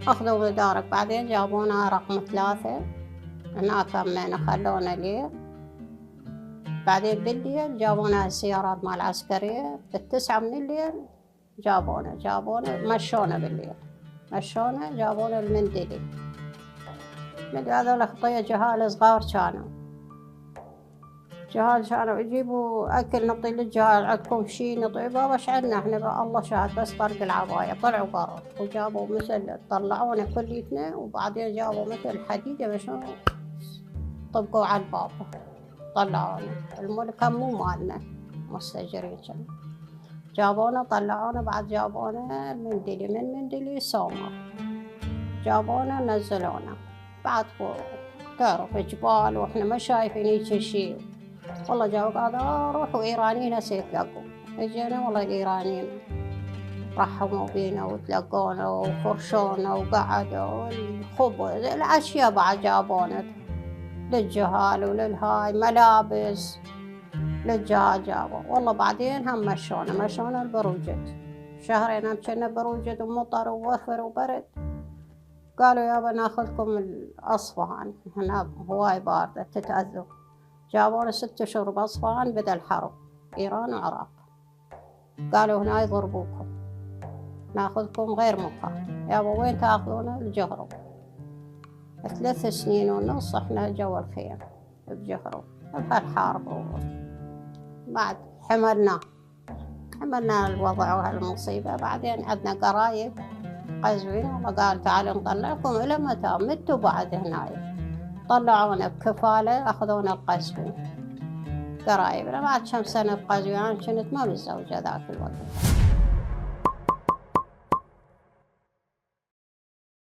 أخذوا مدارك، بعدين جابونا رقم 3 هناك همينه خلونا ليل. بعدين بالليل جابونا السيارات مال العسكرية ب9 من الليل، جابونا مشونا بالليل، جابونا المندلي. هذول خطية جهال صغار كانوا يجيبوا أكل نعطي للجهال، عندكم شي نعطي بابا ايش عندنا احنا بقى الله شاهد بس طرق العباية. طلعوا برا وجابوا مثل طلعونا كليتنا، وبعدين جابوا مثل حديدة مشان طبقوا على الباب طلعونا. الملك مو مالنا مستأجرين كنا. جابونا طلعونا، بعد جابونا المندلي، من مندلي سومر جابونا نزلونا. بعد تعرف جبال واحنا ما شايفين هيك شي. والله جاوب هذا روحوا إيرانيين هسه يتلقوا. اجينا والله الإيرانيين رحموا بينا وتلقونا وفرشونا وقعدوا الخبز الأشياء بعد جابونا للجهال وللهاي ملابس للجهال جابوا. والله بعدين هم مشونا البروجت، شهرين هم كنا بروجت ومطر ووفر وبرد. قالوا يابا ناخذكم الأصفهان هنا هواي باردة تتأذوا. جابونا 6 أشهر بأصفهان بدل حرب إيران وعراق. قالوا هنا يضربوكم ناخذكم غير مكان. يابا وين تاخذونا؟ الجهرم. 3 سنين ونص احنا جوا الخيم بجهرم بهالحرب. بعد حملنا الوضع وهالمصيبة. بعدين عندنا قرايب قزوين والله قال تعالوا نطلعكم إلى متى؟ متوا بعد هناي. طلعونا بكفالة أخذونا القزوين قرايبنا. بعد كم سنة بقزوين، أنا كنت ما متزوجة ذاك الوقت.